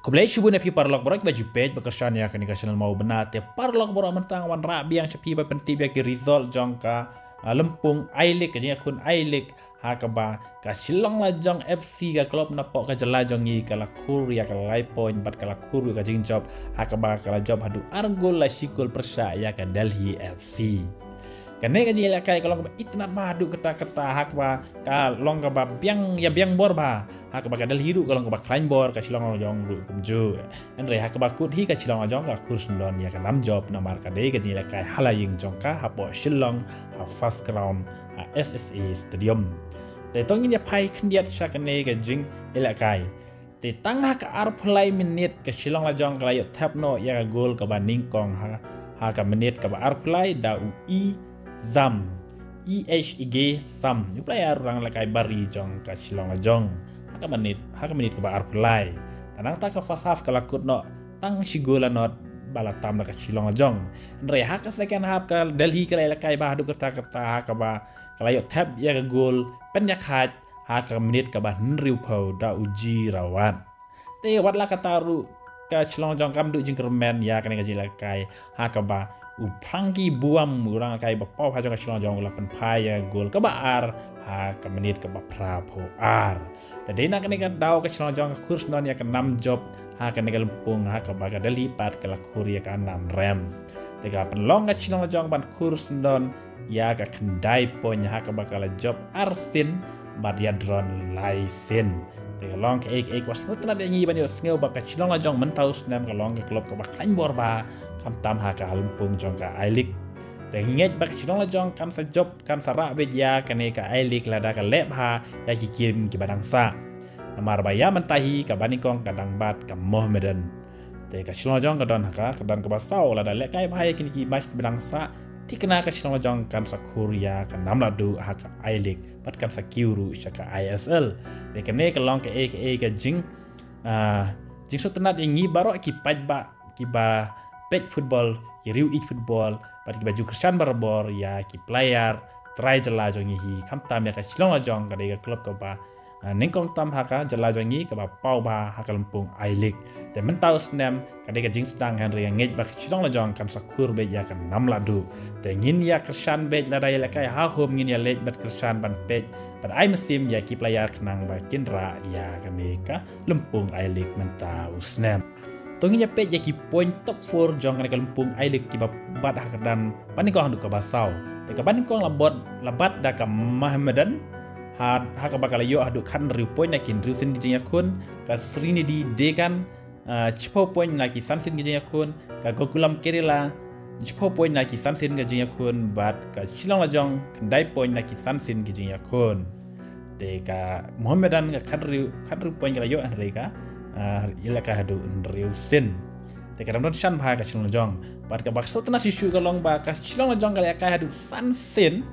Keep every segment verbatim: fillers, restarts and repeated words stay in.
Khublei shibun ïa phi paralok baroh ba ju peit bad kyrshan ïa kane ka channel Maw Bna. Te paralok baroh, mynta nga wanrah biang sha phi ban pyntip ïa ki result jong ka, ah, lympung I-League, ka jingïakhun I-League, ha kaba ka Shillong Lajong F C, ka club napoh ka jylla jong ngi, ka la khur ïa ka lai point bad ka la khur ïa ka jingjop, ha kaba ka la jop haduh ar gol la shi gol pyrshah ïa ka Delhi F C. Kane ka jingïalehkai ka long kaba itynnad bha haduh katta katta, ha kaba ka long kaba biang ïa biang bor bha, ha kaba ka Delhi ruh ka long kaba khlaiñ bor, ka Shillong Lajong ruh kumjuh. Hynrei ha kaba kut hi, ka Shillong Lajong ka khur sngewdon ïa ka nam jop, namar ka dei ka jingïalehkai ha la ïing jong ka hapoh Shillong, ha first round, ha S S A Stadium. Te to ngin ïa phai khyndiat sha kane ka jingïalehkai. Te tang ha ka arphew lai minit, ka Shillong Lajong ka la ïoh thep noh ïa ka gol kaba nyngkong ha, ha ka minit kaba arphew lai da u E Zam, E H E G Sam, u player ranglehkai bari jong ka Shillong Lajong, ha ka minit, ha ka minit kaba arphew lai. Te nangta ka first half ka la kut noh tang shi gol la nod, ba la tam da ka Shillong Lajong. Hynrei ha ka second half, ka Delhi ka la ïalehkai bha haduh katta katta, ha kaba ka la ïoh thep ïa ka gol pynïakhaid ha ka minit kaba hynriewphew da u G Rawat. Te wat la katta ruh, ka Shillong Lajong kam duh jingkyrmen ïa kane ka jingïalehkai, ha kaba u Frankie Buam, u ranglehkai ba paw ha jong ka Shillong Lajong, u la pynphai ïa ka gol kaba ar ha ka minit kaba phraphew ar. Te dei na kane ka daw ka Shillong Lajong ka khur sngewdon ïa ka nam jop ha kane ka lympung, ha kaba ka Delhi pat ka la khur ïa ka nam rem. Te ka pynlong ka Shillong Lajong ban khur sngewdon ïa ka khyndai point, ha kaba ka la jop ar sien bad ïadron lai sien. Te ka long kaei kaei kaba sngewtynnad ïa ngi ban ïohsngew ba ka Shillong Lajong mynta u snem ka long ka club kaba khlaiñ bor bha, khamtam ha ka lympung jong ka I-League. Te ngi ngeit ba ka Shillong Lajong kan sa jop, kan sa rah beit ïa kane ka I-League lada ka leh bha ïa ki game kiba dang sah. Namar ba ïa mynta hi kaba nyngkong ka dang bat ka Mohammedan. Te ka Shillong Lajong ka don ha ka, ka don kaba saw, lada lehkai bha ïa kine ki match ba dang sah, thikna ka Shillong Lajong kan sa khur ïa ka nam lahduh ha ka I-League bad kan sa kiew ruh sha ka I S L. Te kane ka long kaei kaei ka jing, ah, jingsngewtynnad ïa ngi baroh ki paidbah kiba peit football, ki riew ïeit football bad kiba ju kyrshan barabor ïa ki player trai jylla jong ngi hi, khamtam ïa ka Shillong Lajong, ka dei ka club kaba, ah, nyngkong tam ha ka jylla jong ngi kaba paw bha ha ka lympung I-League. Te mynta u snem ka dei ka jingsdang, hynrei nga ngeit ba ka Shillong Lajong kan sa khur beit ïa ka nam lahduh. Te ngin ïa kyrshan beit lada ïalehkai ha home, ngin ïa leit bad kyrshan ban peit bad ai mynsiem ïa ki player khnang ba kin rah ïa kane ka lympung I-League mynta u snem. To ngin ïa peit ïa ki point top four jong kane ka lympung I-League kiba bat ha ka kyrdan banyngkong haduh kaba saw. Te ka banyngkong la bot, la bat da ka Mohammedan, ha, ha kaba ka la ïoh haduh khathynriew point na ki hynriew sien ki jingïakhun, ka Srinidhi Degan, ah, shiphew point na ki san sien ki jingïakhun, ka Gokulam Kerala shiphew point na ki san sien ki jingïakhun, bad ka Shillong Lajong khyndai point na ki san sien ki jingïakhun. Te ka Mohammedan ka khathynriew, khathynriew point ka la ïoh, hynrei ka, ah, ïalehkai haduh hynriew sien. Te ka dang don shen bha ka Shillong Lajong. Bad kaba sngewtynnad shisha ka long ba ka Shillong Lajong ka la ïalehkai haduh san sien,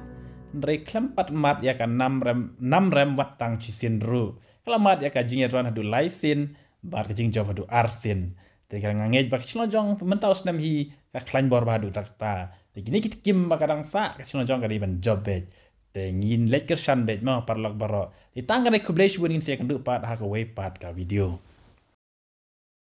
hynrei khlem pat mad ïa ka nam rem, nam rem wat tang shisien ruh. Ka la mad ïa ka jingïadron haduh lai sien bad ka jingjop haduh ar sien. Te ka, nga ngeit ba ka Shillong Lajong mynta u snem hi ka khlaiñ bor bha haduh katta katta. Te kine ki tkhim ba ka dang sah, ka Shillong Lajong ka dei ban jop beit. Te ngin leit kyrshan beit mo paralok baroh. Te tang kane, khublei shibun, ngin sa ïakynduh pat ha kawei pat ka video.